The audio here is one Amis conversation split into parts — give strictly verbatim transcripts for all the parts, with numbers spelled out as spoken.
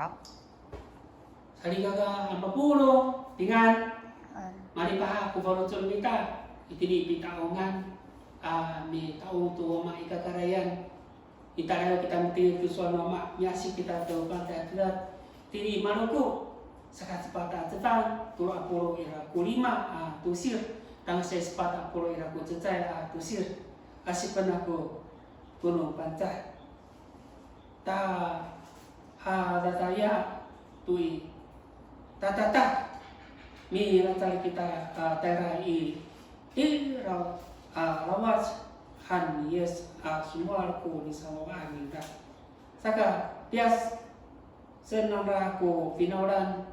好。Salikaka a mapolong, pingan. Malipahak ko faloco' no mita, itini pita'ongan, a, mita'ong to Wama i kakarayan. Mitalayaw kita mitengil to sowal no Wama, miasip kita to Fangcalay Codad. Itini Maroko, saka sepat a cefang, tolo a polo' ira ko lima a tosir, tangasa sepat a polo' ira ko cecay a tosir. Asipen ako ko no Fangcalay. Ta hadadaya to i, tatata, milacal kita, a, tayra i, i law, a, lawac han ni Yis a somowal ko nisawawaan ningra. Saka, piyas, sen nangra ko finawlan,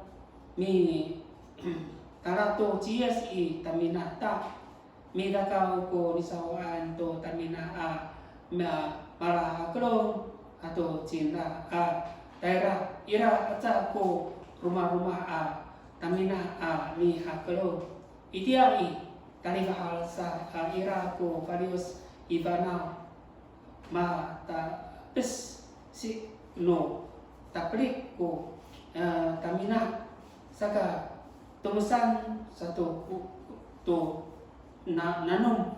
mitala to ci Yis i taminah ta, midakaw ko nisawawaan to taminah a ma-, malahakelong ato cingra a tayra, ira aca ko romaroma a taminah a mihakelong. Itiya i, talifahal sa a ira ko faliyos i fanaw, matapes si no tapelik ko, e, taminah, saka tomesan sato ko, to na-, nanom.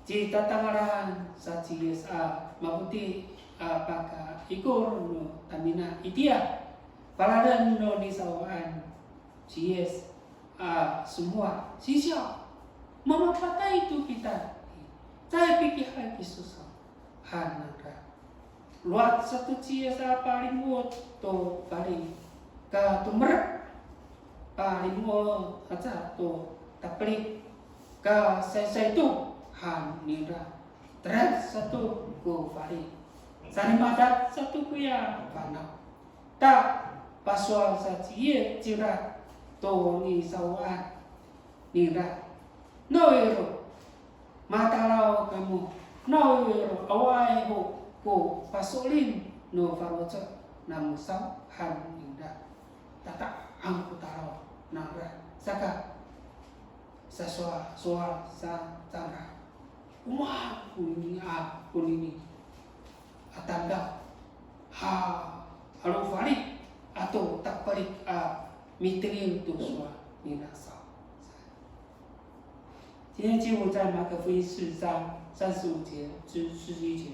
Citatangalan sa ci Yis a mafoti' a pakaikor no taminah itiya, palalen no nisawawaan ci Yis a somowal, "Sisya, mamapatay to kita. Caay pikihay kiso sa," han nangra. Lowad sato ci Yis a palimo'ot to fali, ka tomerep, palimo'ot aca to tapelik, ka saysay to han ningra. Terep sato ko fali, salimadat sato koya fanaw. Ta pasowal sa ci Yis cingra to nisawawaan ningra, "Nawiro matalaw kamo, nawiro awaay ho ko paso'elin no faloco' namo saw?" han ningra. Tata'ang ko talaw nangra, saka sasowal, sowal sa cangra, "O maan konini a, konini a tamdaw ha lalofali ato tapelik a mitengil to sowal ningra saw?" 今天经文在马可福音四章三十五节至四十一节。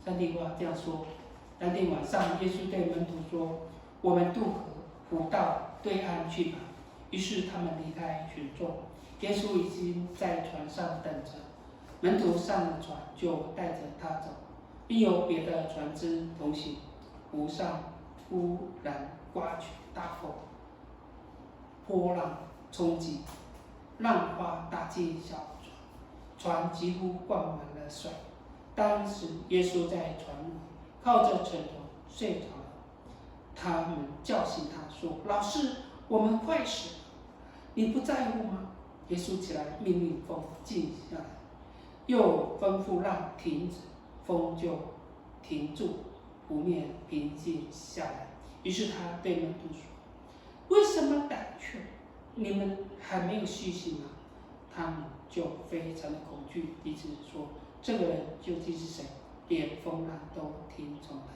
上帝话这样说：当天晚上，耶稣对门徒说：“我们渡河，湖到对岸去吧。”于是他们离开群众，耶稣已经在船上等着。门徒上了船，就带着他走，并有别的船只同行。湖上忽然刮起大风，波浪冲击，浪花打进小船，船几乎灌满了水。当时耶稣在船尾，靠着枕头睡着了。他们叫醒他说：“老师，我们快死了，你不在乎吗？”耶稣起来，命令风静下来，又吩咐浪停止，风就停住，湖面平静下来。于是他对门徒说：“为什么胆怯？你们还没有信心吗？”他们就非常的恐惧，彼此说：“这个人究竟是谁？连风浪都听从他。”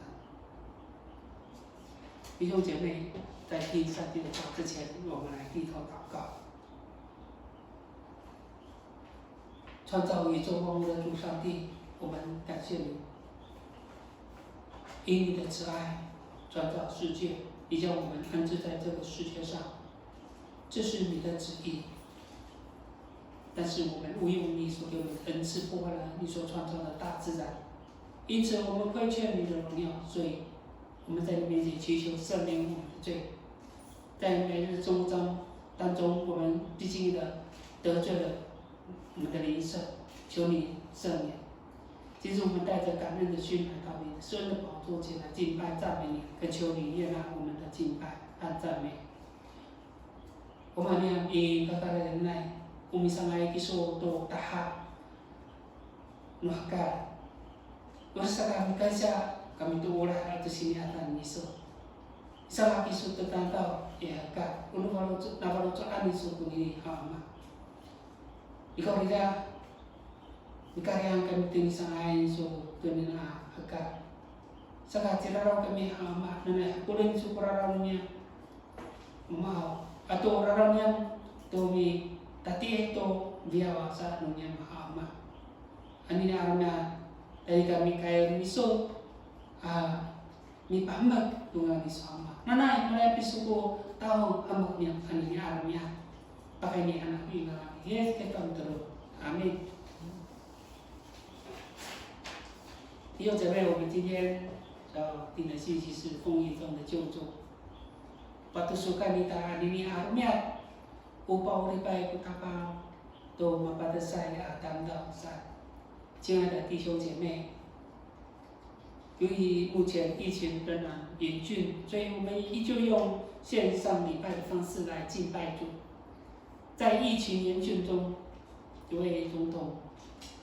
弟兄姐妹，在听上帝的话之前，我们来低头祷告。创造宇宙万物的主上帝，我们感谢你，因你的慈爱创造世界，你将我们安置在这个世界上，这是你的旨意。但是我们误用你所给我们的恩赐，破坏了你所创造的大自然，因此我们亏欠你的荣耀，所以我们在你面前祈求赦免我们的罪。在每日生活中当中，我们不经意的得罪了我们的邻舍，求你赦免。今日我们带着感恩的心来到你的施恩的宝座前来敬拜赞美你，恳求你悦纳我们的敬拜和赞美。O Mama niyam i kakarayanay, o misanga'ay kiso to taha no hekal. Orasaka mikansiya kami to olah ato sini'ada iso. Misanga' kiso to tamdaw i hekal, o nafaloco', nafaloco'an iso konini haw Ama. Nikawrira, mikariyan kami to nisanga'an iso tonini a hekal. Saka ciraraw kami ha Ama, nanay hakolen iso ko raraw niyam, Ama aw, ato raraw niyam to mitatiih to fiyaw sa no niyam ha Ama. Anini a romi'ad, tayni kami kay miso a mipahemek to ngangan iso Ama. Nanay malayap iso ko tahemek niyam anini a romi'ad. Pakayni i ngangan ni Yis Kristo mitolon. Amin. 弟兄姐妹，我们今天要听的信息是风雨中的救主。Patosokan ita anini a romi'ad, o pa'oripay ko Tapang to mapatesay a tamdaw sa. 亲爱的弟兄姐妹，由于目前疫情仍然严峻，所以我们依旧用线上礼拜的方式来敬拜主。在疫情严峻中，有位总统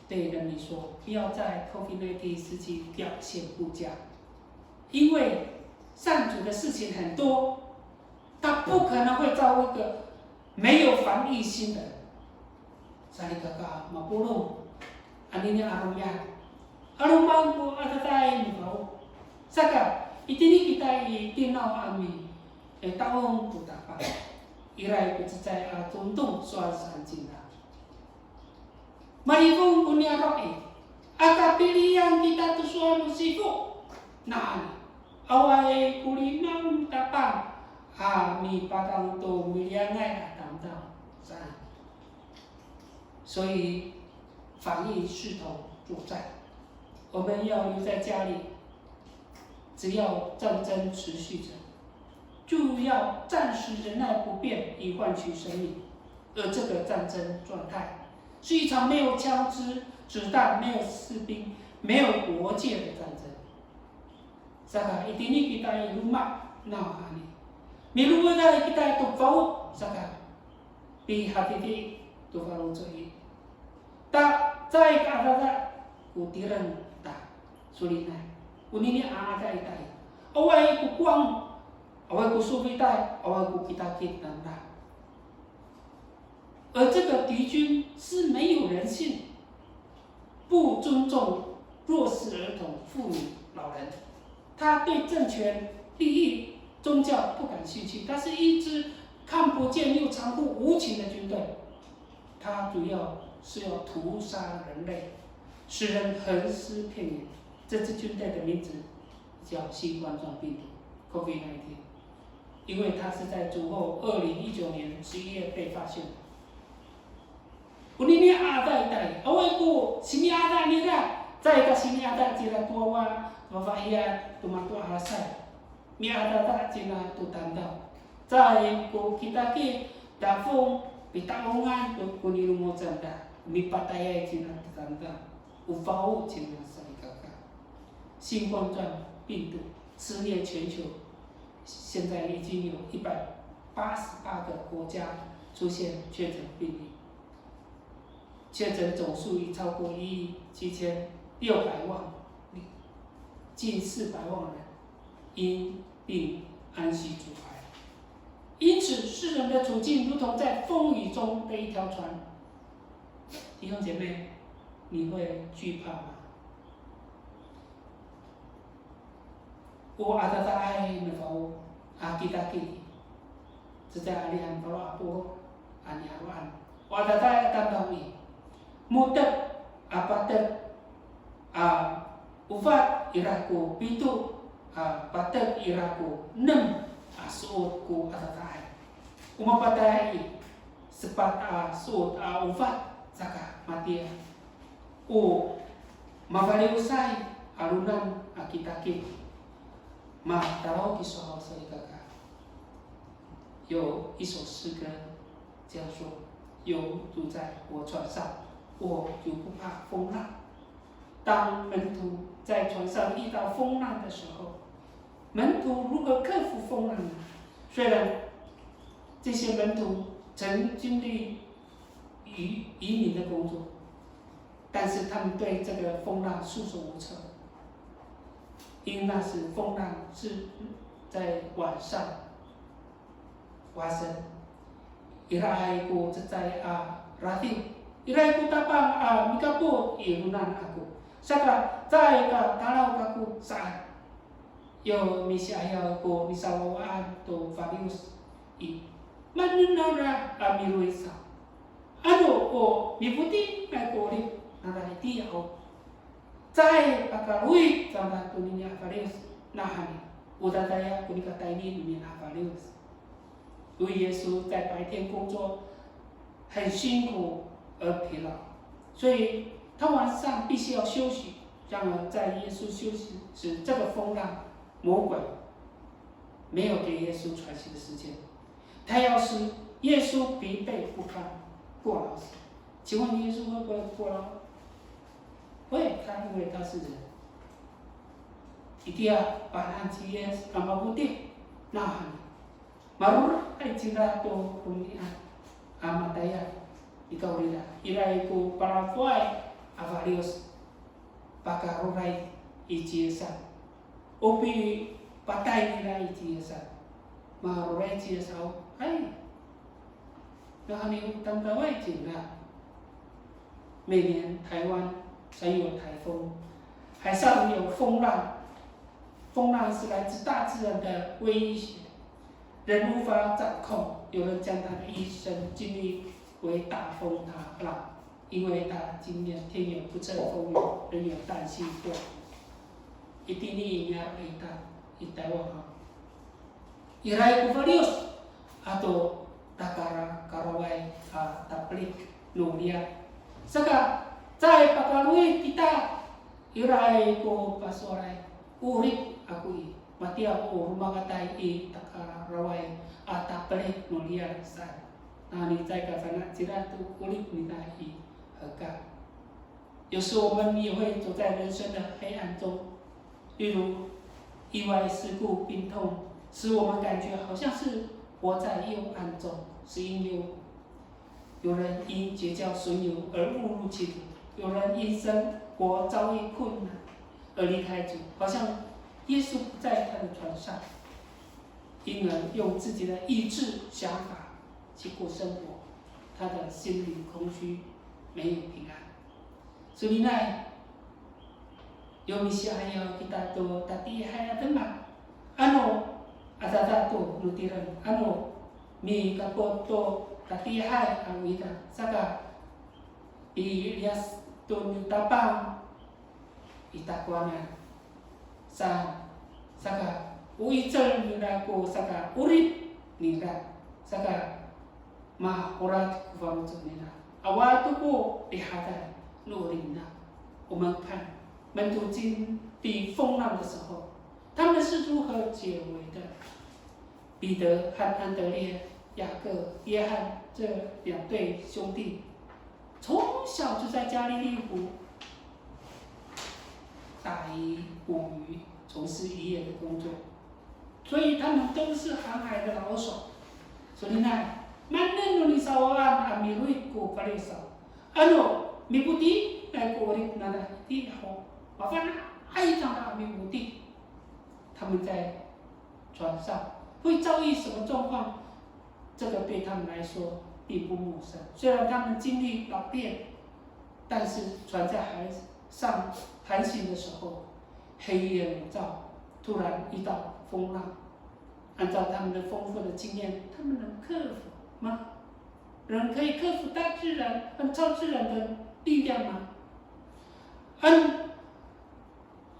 对人民说：“不要在COVID nineteen时期表现不佳，因为上主的事情很多，他不可能会造一个没有防御心的人。”Salikaka mapolong, anini a romi'ad, 'aloman ko adadaay no fao. Saka, itini kita i tinaw a mi, e, ta'ong to Tapang. Iray ko cecay a tongtong sowal saan cingra. Malifong ko niyaro' i, aka pilian kita to sowal no sifo. Nawhani, awaay ko linaw no Tapang a mipadang to miliyangay a tamdaw saan. 所以防疫视同作战，我们要留在家里，只要战争持续着，就要暂时忍耐不便，以换取生命。而这个战争状态是一场没有枪支、子弹、没有士兵、没有国界的战争。Saka itini kita i loma' nawhani, milowid kita to fao, saka pihatifi to faloco' i. Ta caay ka adada ko tireng ta solinay. Onini a adada ita i, awaay ko kowang, awaay ko sofitay, awaay ko kitakit nangra. 而这个敌军是没有人性，不尊重弱势儿童、妇女、老人，他对政权、利益、宗教不感兴趣，他是一支看不见又残酷无情的军队。他主要是要屠杀人类，使人横尸遍野。这支军队的名字叫新冠状病毒 COVID nineteen。 因为它是在主后二零一九年十一月被发现的。Onini a adada ita i, awaay ko sini'ada nira, caay ka sini'ada cira to wawa, fafahiyan to mato'asay. Mi'adada cira to tamdaw. Caay ko kitakit, dafong, pita'ongan to ko nilongocan nira, mipatayay cira to tamdaw. O fao cira salikaka. 新冠状病毒肆虐全球，现在已经有一百八十八个国家出现确诊病例，确诊总数已超过一亿七千六百万例，近四百万人因病安息主怀。因此，世人的处境如同在风雨中的一条船。弟兄姐妹，你会惧怕吗？ O adadaay no fao a kitakit, cecay a lihan falo a polo' a niyaro'an. O adadaay a tamdaw i, mo^tep a patek a ofad ira ko pito, a patek ira ko enem a so'ot ko adadaay. O mapatayay i, sepat a so'ot a ofad, saka matiya. O mafaliosay a lonan a kitakit, matalaw kiso haw salikaka. 有一首诗歌这样说：有主在我船上，我就不怕风浪。当门徒在船上遇到风浪的时候，门徒如何克服风浪呢？虽然这些门徒曾经历渔渔民的工作，但是他们对这个风浪束手无策，因为那时风浪是在晚上发生。Iraay ko cecay a radiw, iraay ko Tapang a mikapot i lonan ako, saka caay ka talaw kako saan. Yo misi'ayaw ko nisawawaan to faliyos i, maanen nangra a milowid sa. Ano o mifoti' ko 'orip nangra itiya ho, caay pakalowid cangra tonini a faliyos, nawhani o dadaya ko nika tayni nonini a faliyos. 主耶稣在白天工作很辛苦而疲劳，所以他晚上必须要休息。然而，在耶稣休息时，这个风浪、魔鬼没有给耶稣喘息的时间。他要使耶稣疲惫不堪、过劳死。请问耶稣会不会过劳？会，他因为他是人。Itiya pahanaen ci Yis a mafoti', nawhani maroray cingra to romi'ad a matayal. Nikawrira, iraay ko palafoay a faliyos, pakaroray i ci Yisan. O pipatay nira i ci Yisan, maroray ci Yisan, hay. Nawhani o tamdaway cingra. 每年台湾常有台风，海上有风浪，风浪是来自大自然的威胁，人无法掌控。有人将他的一生经历为大风大浪，因为他经验天有不测风云，人有旦夕祸福。Itini i niyaro' ita i Taywan haw, iraay ko faliyos ato takara-, karaway a tapelik no riyar. Saka, caay pakalowid kita, iraay ko pasowalay, 'orip ako i, matiya o romakatay i takaraway a tapelik no riyar saan. Nawhani caay kafana' cira to 'orip nira i hekal. 有时我们也会走在人生的黑暗中，例如意外事故、病痛，使我们感觉好像是活在幽暗中，死荫幽谷。有人因结交损友而误入歧途，有人因生活遭遇困难而离开主，好像耶稣不在他的船上，因而用自己的意志、想法去过生活，他的心灵空虚，没有平安。 Solinay, yo misi'ayaw kita to tatiihay a demak. Ano adada to no tireng, ano mikapot to tatiihay a widang, saka piliyas to no Tapang i takowanan. Sa, saka, o 'icel nira ko saka 'orip nira, saka mahorat ko faloco' nira. Awa to ko rihaday no 'orip nira. 我们看门徒经历风浪的时候，他们是如何解围的。彼得和安德烈、雅各、约翰这两对兄弟，从小就在加利利湖 打鱼、捕鱼，从事渔业的工作，所以他们都是航海的老手。所以呢，maanen no nisawawaan a milowid ko faliyosa, ano mifoti' ko 'orip nangra itiya ho, mafana'ay cangra a mifoti'. 他们在船上会遭遇什么状况，这个对他们来说并不陌生。虽然他们经历老练，但是船在海上航行的时候，黑夜笼罩，突然遇到风浪。按照他们的丰富的经验，他们能克服吗？人可以克服大自然和超自然的力量吗？Ano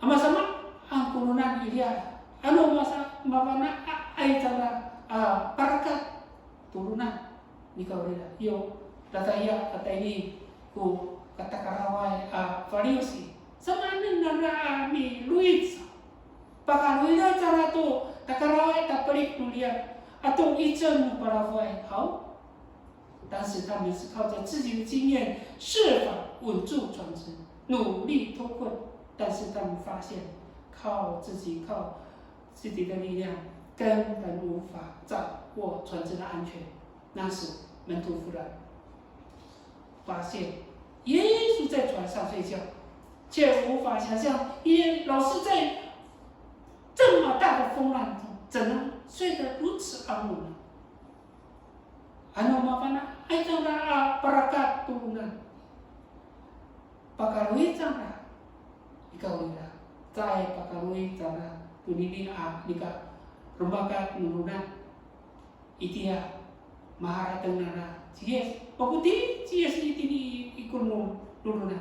a masamaaen ko lonan itiya, ano masa-, mafana'ay cangra a parakat to lonan, nikawrira, yo, tatayal, tatayni ko katakaraway a faliyosi. Samaanen nangra a milowid sa. Pakalowida cangra to takaraway tapelik no riyar ato 'icel no palafoay haw. 当时他们是靠着自己的经验设法稳住船只，努力脱困，但是他们发现靠自己，靠自己的力量根本无法掌握船只的安全。那时门徒忽然发现耶稣在船上睡觉，却无法想象耶，老师在这么大的风浪中，怎能睡得如此安稳呢？ Ano mafana'ay cangra a parakat to lonan, pakalowid cangra. Nikawrira, caay pakalowid cangra Tonini a nika romakat no lonan. Itiya maharateng nangra ci Yis. Mafoti' ci Yis itini i, i ikor no lonan.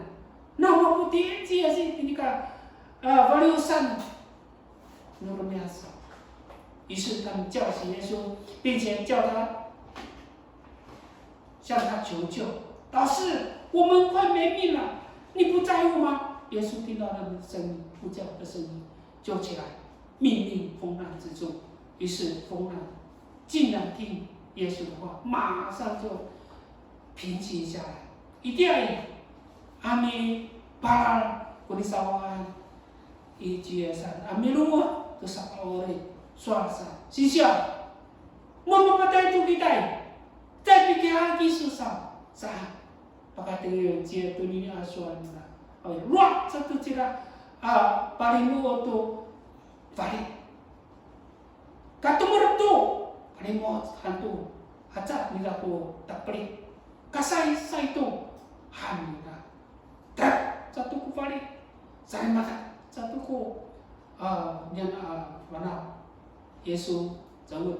Na mafoti' ci Yis itini ka, a, faliyosan no romi'ad saw. 于是他们叫醒耶稣，并且叫他，向他求救。“老师，我们快没命了，你不在乎吗？”耶稣听到他们的声音，呼叫的声音，就起来，命令风浪止住。于是风浪竟然听耶稣的话，马上就平静下来。Itiya i, a mipalal ko nisawawaan i ci Yisan a milongoc to sapa'orip, sowal sa, “Sisiya, mamapatay to kita i, caay pikihar kiso saw,” sa. Pakatengil ci Yis tonini a sowal nira. Aw, lowad sato cira a palimo'ot to fali. Katomer to, palimo'ot han to, haca nira ko tapelik. Kasaysay to han nira. Trak sato ko fali. Salimata sato ko, a, niyan a fanaw. 耶稣责问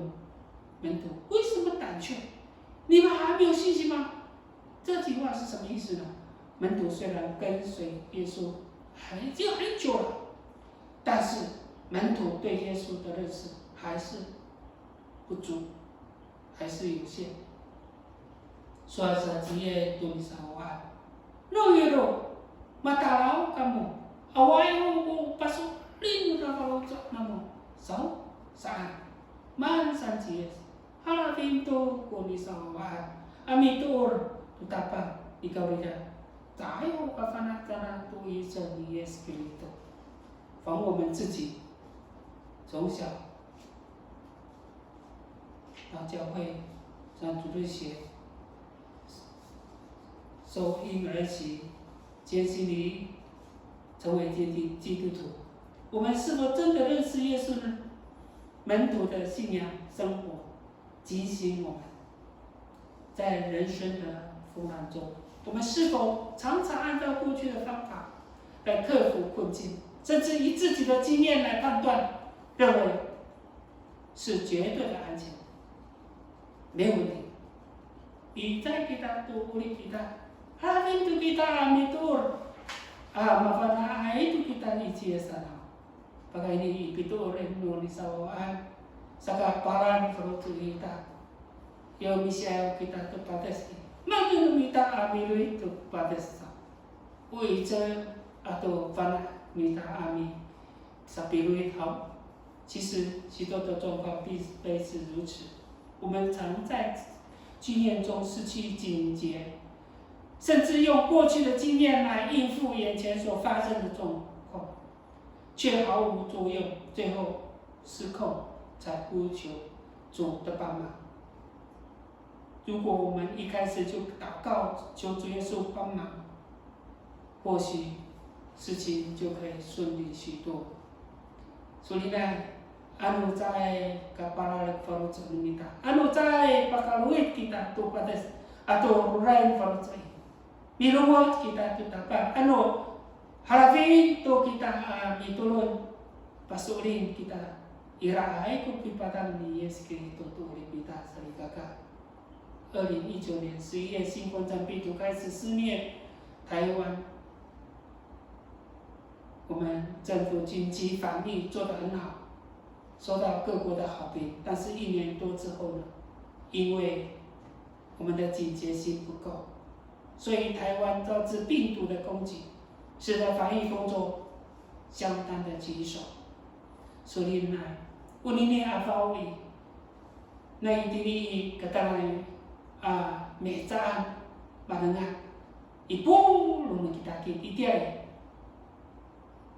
门徒：“为什么胆怯？你们还没有信心吗？”这句话是什么意思呢？门徒虽然跟随耶稣很，已经很久了，但是门徒对耶稣的认识还是不足，还是有限。Sowal sa ci Yis to nisawawaan, “No iro, matalaw kamo, awaay ho ko paso'elin no faloco' namo saw?” saan. Maan saan ci Yis, “Halafin to ko nisawawaan a mitoor to Tapang, nikawrira caay ho kafana' cangra to 'icel ni Yis Kiristo.” 反观我们自己，从小到教会上主日学，受婴儿洗，坚信礼，成为坚定基督徒。我们是否真的认识耶稣呢？门徒的信仰生活 警醒我们，在人生的风浪中，我们是否常常按照过去的方法来克服困境，甚至以自己的经验来判断，认为是绝对的安全，没有问题。Icay kita to 'orip kita, halafin to kita a mitoor, a mafana'ay to kita i ci Yis saan. Pakayni i pitoor no nisawawaan, saka palal faloco' ita. Yo misi'ayaw kita to pades i, manga'ay no mita a milowid to pades sa. O 'icel ato fana' no mita a misapilowid haw. 其实许多的状况并非是如此。我们常在经验中失去警觉，甚至用过去的经验来应付眼前所发生的状况。 却毫无作用，最后失控，才呼求主的帮忙。如果我们一开始就祷告，求主耶稣帮忙，或许事情就可以顺利许多。Solinay, ano caay ka palal ko faloco' no mita, ano caay pakalowid kita to pades ato roray no faloco' i, milongoc kita to Tapang, ano halafin to kita a mitolon, paso'elin kita, iraay ko pipadang ni Yis Kiristo to 'orip ita salikaka. 二零一九年十一月新冠状病毒开始肆虐台湾，我们政府紧急防疫做得很好，受到各国的好评，但是一年多之后呢，因为 我们的警觉心不够，所以台湾遭致病毒的攻击，使得防疫工作相当的棘手。Solinay, onini a fao i, na itini i katalanan a mihecaan, manengneng i polong no kitakit itiya i,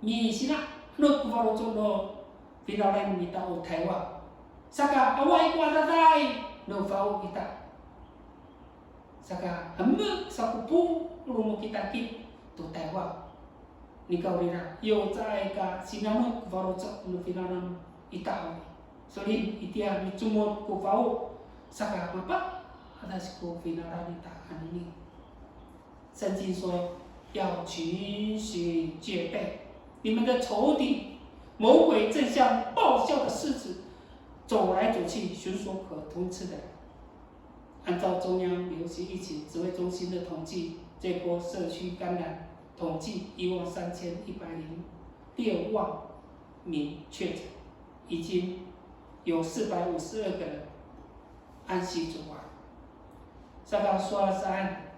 misinanot ko faloco' no finawlan ita o Taywan. Saka awaay ko adadaay no fao ita. Saka hemek sa ko polong no kitakit to Taywan. Nikawrira, yo caay ka sinanot ko faloco' no finawlan ita haw i. So'elin itiya micomod ko fao, saka mapadas ko finawlan ita anini. 圣经说要警醒戒备，你们的仇敌魔鬼正像咆哮的狮子，走来走去，寻索可吞吃的。按照中央流行疫情指挥中心的统计，这波社区感染统计一万三千一百零六万名确诊，已经有四百五十二个人安息主啊。Saka sowal saan,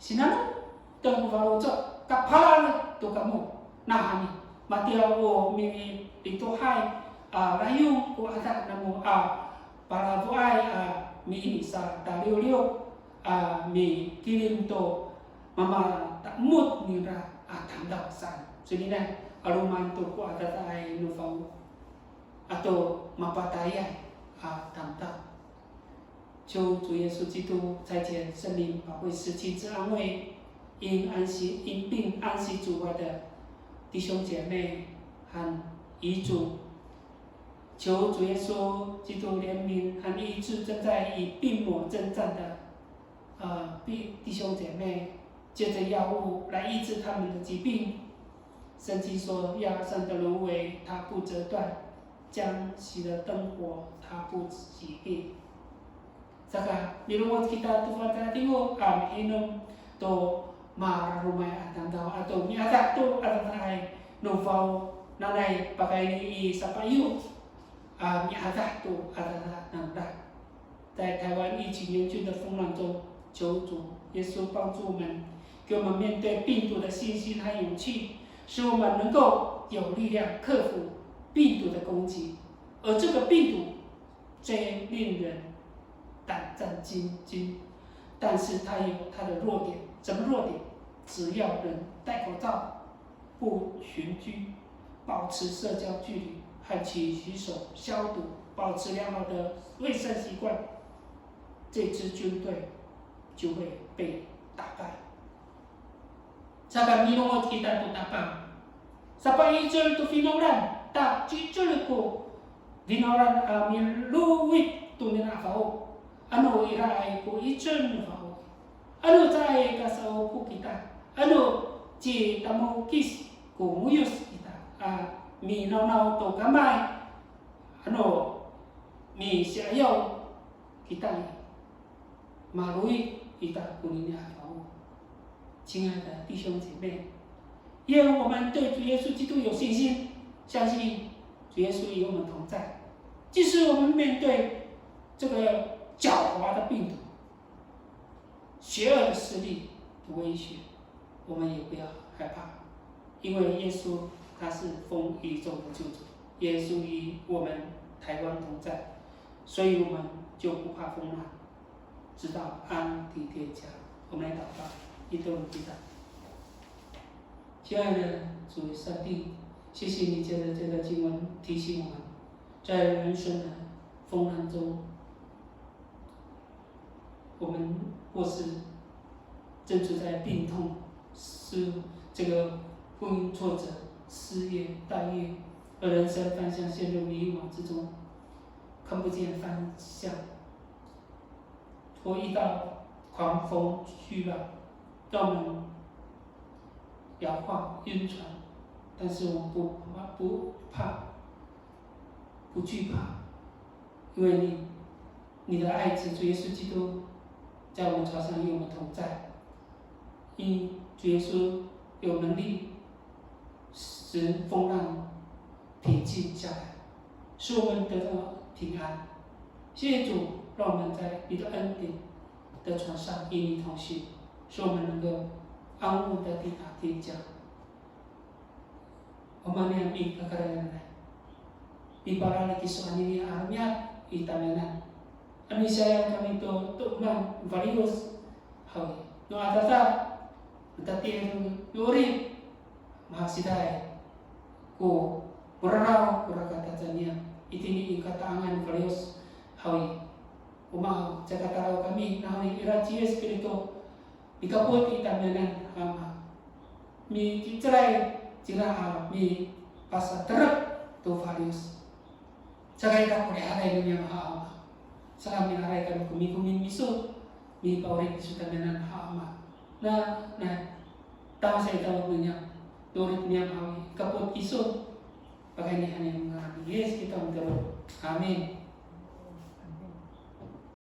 sinanoten ko faloco', kapalal to kamo, nawhani, matiya o militohay a layon ko ada namo a palafoay a misataliwliw a mikilim to mamatamot ningra a tamdaw saan. Solinay, 'aloman to ko adadaay no fao ato mapatayay a tamdaw. 求主耶稣基督差遣圣灵保惠师亲自安慰因安息、因病安息主怀的弟兄姐妹和遗族。求主耶稣基督怜悯和医治正在与病魔征战的，呃，弟、弟兄姐妹，借着药物来医治他们的疾病。圣经说，压伤的芦苇它不折断，将熄的灯火它不熄灭。Saka, milongoc kita to fangcalay a tingol a mihinom to mararomay a tamdaw ato miadah to adadaay no fao, nanay pakayni i sapaiyo a miadah to adada nangra. 在台湾疫情严峻的风浪中，求主耶稣帮助我们，给我们面对病毒的信心和勇气，使我们能够有力量克服病毒的攻击。而这个病毒最令人胆战心惊，但是它有它的弱点。什么弱点？只要人戴口罩、不群居、保持社交距离和勤洗手、消毒、保持良好的卫生习惯，这支军队就会被打败。Saka milongoc kita to Tapang. Sapaicel to finawlan, ta ci'icel ko finawlan a milowid to nira a fao. Ano iraay ko 'icel no fao. Ano caay ka sa'opo kita. Ano citamokis ko ngoyos kita a minawnaw to kamay. Ano misi'ayaw kita i, maloy ita konini a fao. 亲爱的弟兄姐妹，愿我们对主耶稣基督有信心，相信主耶稣与我们同在。即使我们面对这个狡猾的病毒、邪恶的势力的威胁，我们也不要害怕，因为耶稣他是丰裕众的救主，耶稣与我们台湾同在，所以我们就不怕风浪，直到安息天家。我们来祷告，一同祈祷。亲爱的主上帝，谢谢你借着这个经文提醒我们，在人生的风浪中，我们或是正处在病痛、失这个婚姻挫折、失业、待业，而人生方向陷入迷惘之中，看不见方向，或遇到狂风巨浪，让我们摇晃、晕船，但是我们不怕，不怕，不惧怕，因为你，你的爱子主耶稣基督在我们船上与我们同在，因主耶稣有能力使风浪平静下来，使我们得到平安。谢谢主，让我们在你的恩典的船上与你同行，使我们能够安稳的抵达天家。O Mama niyam i kakarayanay, mipalal kiso anini a romi'ad i tamiyanan. Ano misayang kami to, to 'oman faliyos haw i, no adada, matatiih no 'orip, mahasidaay ko moraraw ko rakat a caay niyam itini i kata'angan faliyos haw i. O Mama, caka talaw kami, nawhani ira ci Yis Kristo mikapot i tamiyanan, Ama. Mikicelay cira a mipasaterep to faliyos. Saka ira ko rihaday no niyam haw, Ama. Saka miaray kami ko mikomi miso, mipa'orip kiso tamiyanan haw, Ama. Na, na, tangasa i tawal no niyam, no 'orip niyam haw i, kapot kiso. Pakayni han i ngangan ni Yis kita mitooray. Amin.